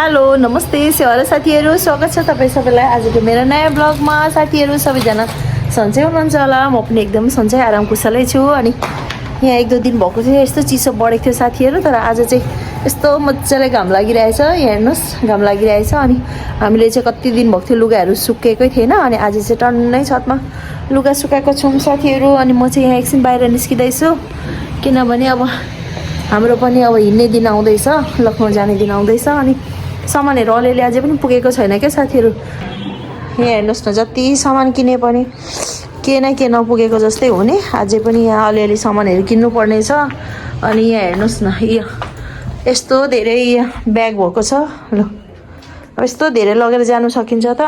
Hello नमस्ते सेवा साथीहरू स्वागत छ तपाईँ सबैलाई आजको मेरो नयाँ ब्लगमा। साथीहरू सबैजना सन्चै हुनुहुन्छ होला, म पनि एकदम सन्चै आराम कुशलै छु। अनि यहाँ एक दुई दिन भएको थियो, यस्तो चिसो बढेको थियो साथीहरू, तर आज चाहिँ यस्तो मजाले घाम लागिरहेछ। यहाँ हेर्नुहोस् घाम लागिरहेछ। अनि हामीले चाहिँ कति दिन भएको थियो लुगाहरू सुकेकै थिएन, अनि आज चाहिँ टन्नै छतमा लुगा सुकाएको छौँ साथीहरू। अनि म चाहिँ यहाँ एकछिन बाहिर निस्किँदैछु, किनभने अब हाम्रो पनि अब हिँड्ने दिन आउँदैछ, लखनऊ जाने दिन आउँदैछ। अनि सामानहरू अलिअलि अझै पनि पुगेको छैन क्या साथीहरू। यहाँ हेर्नुहोस् न, जति सामान किने पनि के न के नपुगेको जस्तै हो नि। अझै पनि यहाँ अलिअलि सामानहरू किन्नुपर्ने छ। अनि यहाँ हेर्नुहोस् न, यो यस्तो धेरै ब्याग भएको छ। ल अब यस्तो धेरै लगेर जानु सकिन्छ त?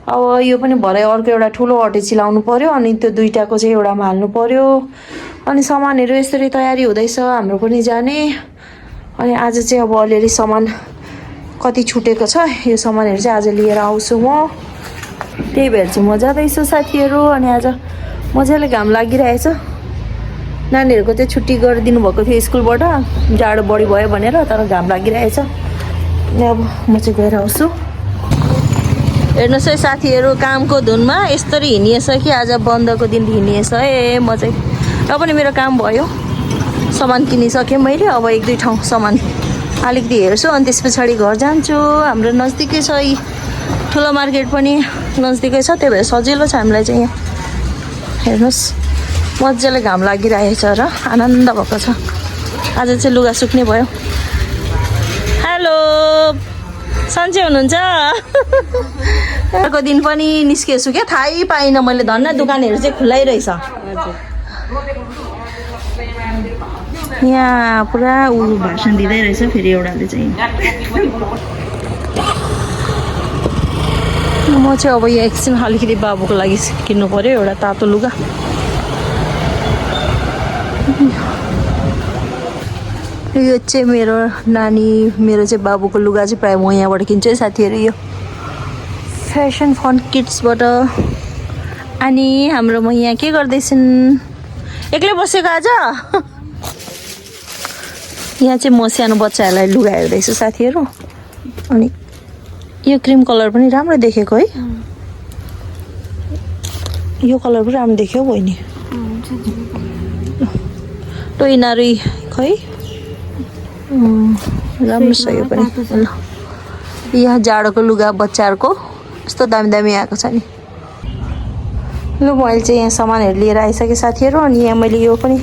अब यो पनि भरे अर्को एउटा ठुलो अटेची लाउनु पर्यो, अनि त्यो दुइटाको चाहिँ एउटामा हाल्नु पर्यो। अनि सामानहरू यसरी तयारी हुँदैछ हाम्रो पनि जाने। अनि आज चाहिँ अब अलिअलि सामान कति छुटेको छ, यो सामानहरू चाहिँ आज लिएर आउँछु म। त्यही भएर चाहिँ म जाँदैछु साथीहरू। अनि आज मजाले घाम लागिरहेछ। नानीहरूको चाहिँ छुट्टी गरिदिनु भएको थियो स्कुलबाट, जाडो बढी भयो भनेर, तर घाम लागिरहेछ। अनि अब म चाहिँ गएर आउँछु। हेर्नुहोस् है साथीहरू, कामको धुनमा यस्तरी हिँडिएछ कि आज बन्दको दिन हिँडिएछ है। म चाहिँ र पनि मेरो काम भयो, सामान किनिसकेँ मैले। अब एक दुई ठाउँ सामान अलिकति हेर्छु, अनि त्यस पछाडि घर जान्छु। हाम्रो नजिकै छ, यी ठुलो मार्केट पनि नजिकै छ, त्यही भएर सजिलो छ हामीलाई चाहिँ। यहाँ हेर्नुहोस् मजाले घाम लागिरहेछ र आनन्द भएको छ। आज चाहिँ लुगा सुक्ने भयो। हेलो सन्चै हुनुहुन्छ? अर्को दिन पनि निस्केछु क्या, थाहै पाइनँ मैले। धन्न दोकानहरू चाहिँ खुल्लै रहेछ यहाँ, पुरा भाषण दिँदै रहेछ फेरि एउटाले चाहिँ। म चाहिँ अब यहाँ एकछिन अलिकति बाबुको लागि किन्नु पर्यो एउटा तातो लुगा। यो चाहिँ मेरो नानी, मेरो चाहिँ बाबुको लुगा चाहिँ प्रायः म यहाँबाट किन्छु है साथीहरू। यो फेसन फन किड्सबाट। अनि हाम्रोमा यहाँ के गर्दैछन्? एक्लै बसेको आज? यहाँ चाहिँ म सानो बच्चाहरूलाई लुगा हेर्दैछु साथीहरू। अनि यो क्रिम कलर पनि राम्रो देखेको है, यो कलर पनि राम्रो देख्यो बहिनी। टोइनारी खै राम्रो छ यो पनि। ल यहाँ जाडोको लुगा बच्चाहरूको यस्तो दामी दामी आएको छ नि। ल मैले चाहिँ यहाँ सामानहरू लिएर आइसकेँ साथीहरू। अनि यहाँ मैले यो पनि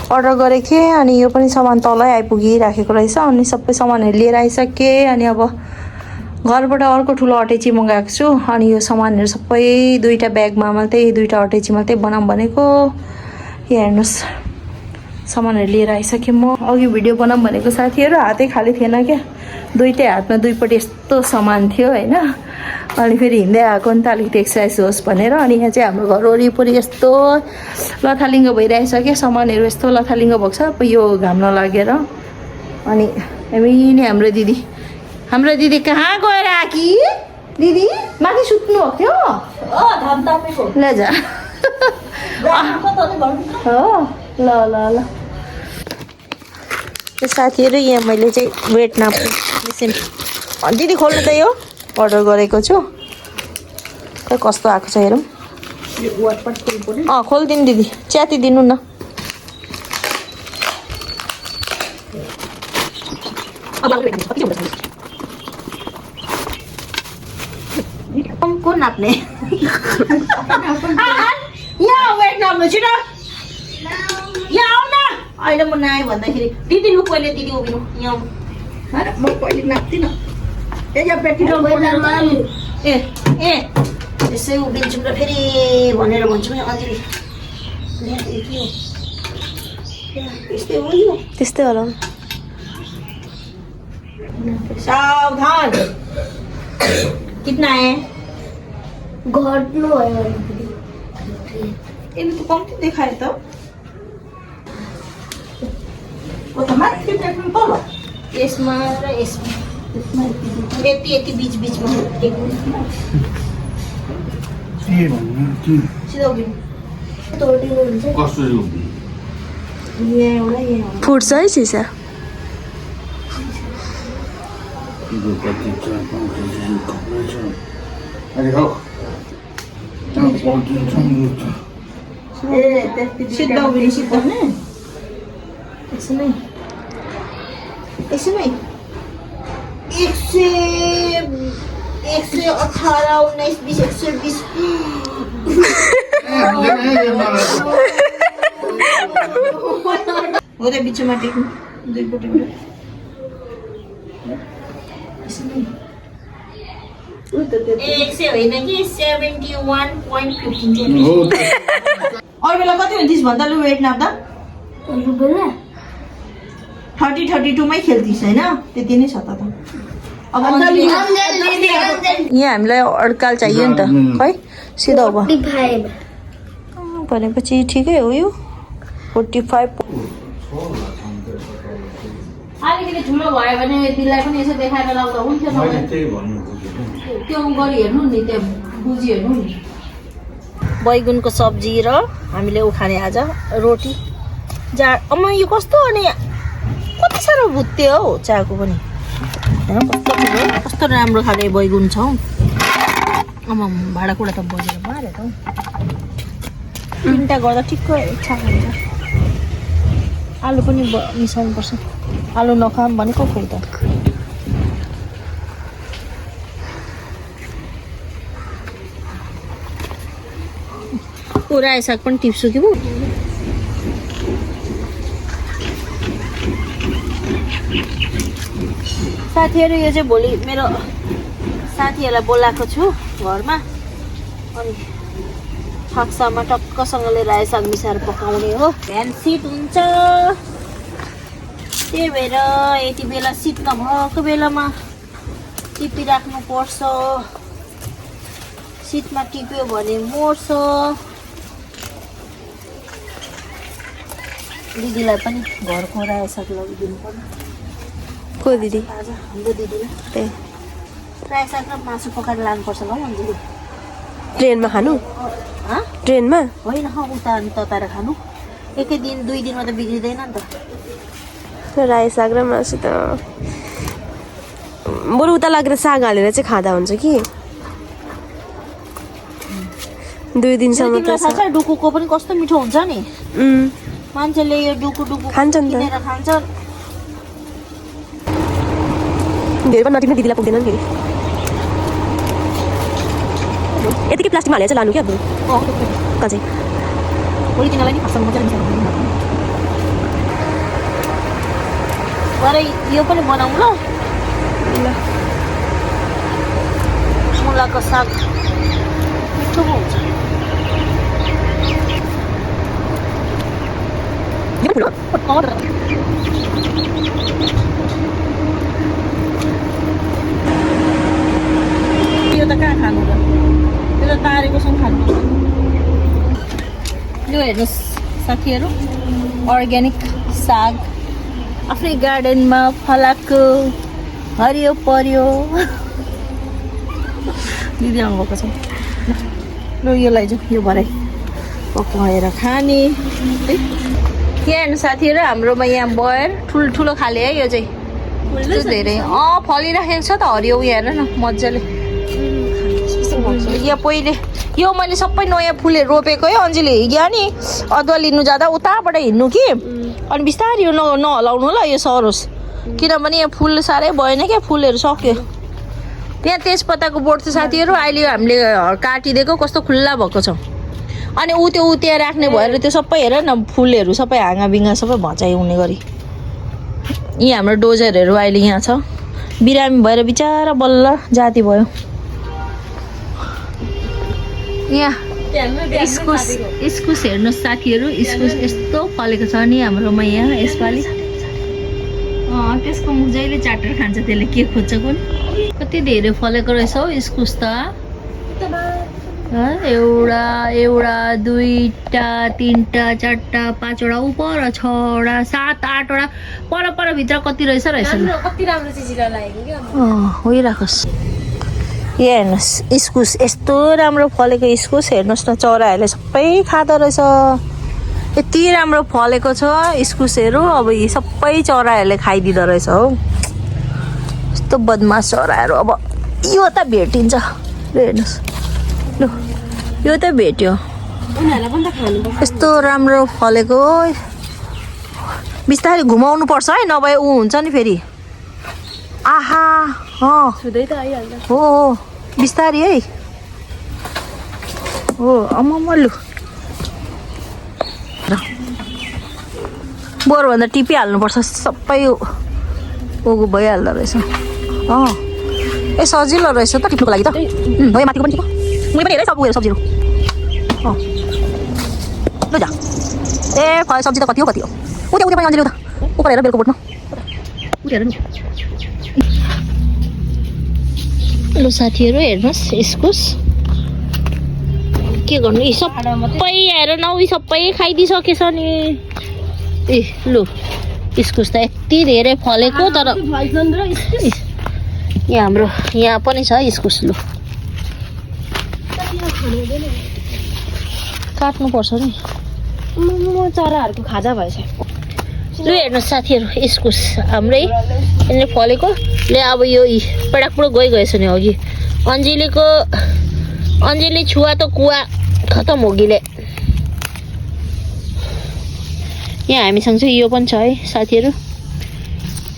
अर्डर गरेको थिएँ, अनि यो पनि सामान तलै आइपुगिराखेको रहेछ। अनि सबै सामानहरू लिएर आइसकेँ। अनि अब घरबाट अर्को ठुलो अटेची मगाएको छु। अनि यो सामानहरू सबै दुईवटा ब्यागमा मात्रै, दुईवटा अटेची मात्रै बनाऊँ भनेको। यहाँ हेर्नुहोस् सामानहरू लिएर आइसकेँ म। अघि भिडियो बनाऊँ भनेको साथीहरू, हातै खाली थिएन क्या, दुइटै हातमा दुईपट्टि यस्तो सामान थियो होइन। अनि फेरि हिँड्दै आएको नि त, अलिकति एक्सर्साइज होस् भनेर। अनि यहाँ चाहिँ हाम्रो घर वरिपरि यस्तो लथालिङ्ग भइरहेछ क्या, सामानहरू यस्तो लथालिङ्ग भएको छ यो घाम नलागेर। अनि यही नै हाम्रो दिदी कहाँ गएर आकी? दिदी माथि सुत्नु भएको थियो? ल जा हो, ल ल ल। साथीहरू यहाँ मैले चाहिँ वेट नाप्ने मेसिन, दिदी खोल्नु त यो अर्डर गरेको छु, खै कस्तो आएको छ हेरौँ। खोलिदिनु दिदी, च्याति दिनु न। को नाप्ने? यहाँ वेट नाप्नु छिटो, यहाँ आऊ न। अहिले म नआएँ भन्दाखेरि दिदी लु पहिले, दिदी उभिनु यहाँ। म पहिले नाप्दिनँ, यसै उभिन्छु र फेरि भनेर भन्छु है अझै। त्यस्तै होला। सावधान। कितना है? घट्नु भयो यसले त कम्ती देखायो त। यसमा र यसमा यति यति बिच बिचमा फुट्छ है सिसा। 이거 같이 짠 커플레이션. 아니 가. Sit down, Winnie, sit down. इसमें 118, 19, 20, 120. उधर बीच में टेक दुई पटे एक से होइन कि 71.15 अरू बेला कति हुन्थिस् भन्दा लु वेट नाप्दा 32मै खेल्थिस् होइन त्यति नै छ त अब यहाँ हामीलाई अड्काल चाहियो नि त खै सिधा अब भनेपछि ठिकै हो यो 45 अलिकति ठुलो भयो भने तिमीलाई पनि यसो देखाएर लाउँदा हुन्थ्यो त्यो गरी हेर्नु नि त्यहाँ बुझी हेर्नु नि बैगुनको सब्जी र हामीले उखाने आज रोटी अम्मा यो कस्तो अनि कति साह्रो भुत्यो हौ चाको पनि कस्तो राम्रो खाले बैगुन छ हौ आमा भाँडाकुँडा त बजेर मारे त हौ 3टा गर्दा ठिक्क इच्छा हुन्छ आलु पनि मिसाउनु पर्छ आलु नखाम भनेको खोइ त रायो साग पनि टिप्छु कि साथीहरू यो चाहिँ भोलि मेरो साथीहरूलाई बोलाएको छु घरमा अनि फाक्सामा टक्कसँगले रायो साग मिसाएर पकाउने हो ध्यान सिट हुन्छ त्यही भएर यति बेला सिट नभएको बेलामा टिपिराख्नु पर्छ सिटमा टिप्यो भने मर्छ दिदीलाई पनि घरको रायो साग लगिदिनु पर्यो को दिदी आज हाम्रो दिदीलाई रायो साग र मासु पकाएर लानुपर्छ ल अन्जली ट्रेनमा खानु ट्रेनमा होइन उता तताएर खानु एकै दिन 2 दिनमा त बिग्रिँदैन नि त रायो साग र मासु त बरु उता लगेर साग हालेर चाहिँ खाँदा हुन्छ कि 2 दिनसम्म त डुकुको पनि कस्तो मिठो हुन्छ नि मान्छेले यो डुकु खान्छ नि त खान्छ धेरै पनि नटिप्ने दिदीलाई पुग्दैन नि यतिकै प्लास्टिकमा हालेर चाहिँ लानु क्या अब कजै भोलि तिनीहरूलाई नि खासँग मजाले मिसाउनु भरे यो पनि बनाउँ ल मुलाको साग मिठो हुन्छ यो त कहाँ खानु र यो त तारेकोसँग खानु यो हेर्नुहोस् साथीहरू अर्ग्यानिक साग आफ्नै गार्डनमा फलाएको हरियो परियो दिदी आउनुभएको छ ल यो लैजाउँ यो भरे पकाएर खाने है यहाँ हेर्नु साथीहरू हाम्रोमा यहाँ बयर ठुलो खाले है यो चाहिँ धेरै फलिराखेको छ त हरियो उयो हेर न मजाले यहाँ पहिले यो मैले सबै नयाँ फुलहरू रोपेको है अन्जली यहाँ नि अदुवा लिनु जाँदा उताबाट हिँड्नु कि अनि बिस्तारै यो नहलाउनु ल यो सरोस् किनभने यहाँ फुल साह्रै भएन क्या फुलहरू सक्यो त्यहाँ तेजपत्ताको बोट छ साथीहरू अहिले हामीले काटिदिएको कस्तो खुल्ला भएको छ अनि त्यो त्यहाँ राख्ने भएर त्यो सबै हेर न फुलहरू सबै हाँगाबिङ्गा सबै भचाइ हुने गरी यी हाम्रो डोजरहरू अहिले यहाँ छ बिरामी भएर बिचारा बल्ल जाती भयो यहाँ इस्कुस हेर्नुहोस् साथीहरू इस्कुस यस्तो फलेको छ नि हाम्रोमा यहाँ यसपालि त्यसको मुख जहिले चाटेर खान्छ त्यसले के खोज्छ कुन कति धेरै फलेको रहेछ हौ इस्कुस त एउटा 2टा 3टा 4टा 5वटा उपर 6वटा 7 8वटा पर भित्र कति रहेछ कति राम्रो चिजिरा लागेको क्या होइराखोस् यहाँ हेर्नुहोस् इस्कुस यस्तो राम्रो फलेको इस्कुस हेर्नुहोस् न चराहरूले सबै खाँदो रहेछ यति राम्रो फलेको छ इस्कुसहरू अब यी सबै चराहरूले खाइदिँदो रहेछ हौ यस्तो बदमास चराहरू अब यो त भेटिन्छ ल हेर्नुहोस् लु यो त भेट्यो उनीहरूलाई पनि त खानुपर्छ यस्तो राम्रो फलेको बिस्तारै घुमाउनु पर्छ है नभए ऊ हुन्छ नि फेरि आहा छुँदै त आइहाल्छ हो बिस्तारै है हो अम्म लु बरुभन्दा टिपिहाल्नुपर्छ सबै ऊ भइहाल्दो रहेछ ए सजिलो रहेछ त टिप्नुको लागि त भयो माथिको पनि टिप मैले पनि हेरेँ सब उयो सब्जीहरू लु जा ए सब्जी त कति हो उता पनि अन्जली उता उपर हेर बेलको बोटमा उता हेर नि लु साथीहरू हेर्नुहोस् इस्कुस के गर्नु यी सबै हेर न उयो सबै खाइदिइसकेछ नि ए लु इस्कुस त यति धेरै फलेको तर यहाँ हाम्रो यहाँ पनि छ इस्कुस लु काट्नुपर्छ नि चराहरूको खाजा भएछ लु हेर्नुहोस् साथीहरू इस्कुस हाम्रै यिनीहरूले फलेको ले अब यो पडाकपुडो गइगएछ नि अघि अन्जेली छुवा त कुवा खतम होगीले यहाँ हामीसँग चाहिँ यो पनि छ है साथीहरू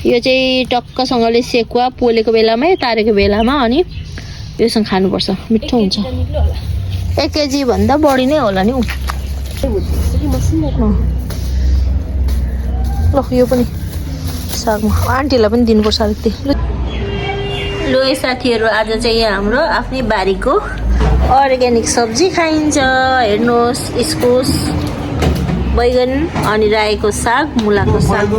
यो चाहिँ टक्कसँगले सेकुवा पोलेको बेलामै तारेको बेलामा अनि योसँग खानुपर्छ मिठो हुन्छ 1 केजी भन्दा बढी नै होला नि ल यो पनि सागमा आन्टीलाई पनि दिनुपर्छ अलिकति लु है साथीहरू आज चाहिँ यहाँ हाम्रो आफ्नै बारीको अर्ग्यानिक सब्जी खाइन्छ हेर्नुहोस् इस्कुस बैगन अनि रायोको साग मुलाको साग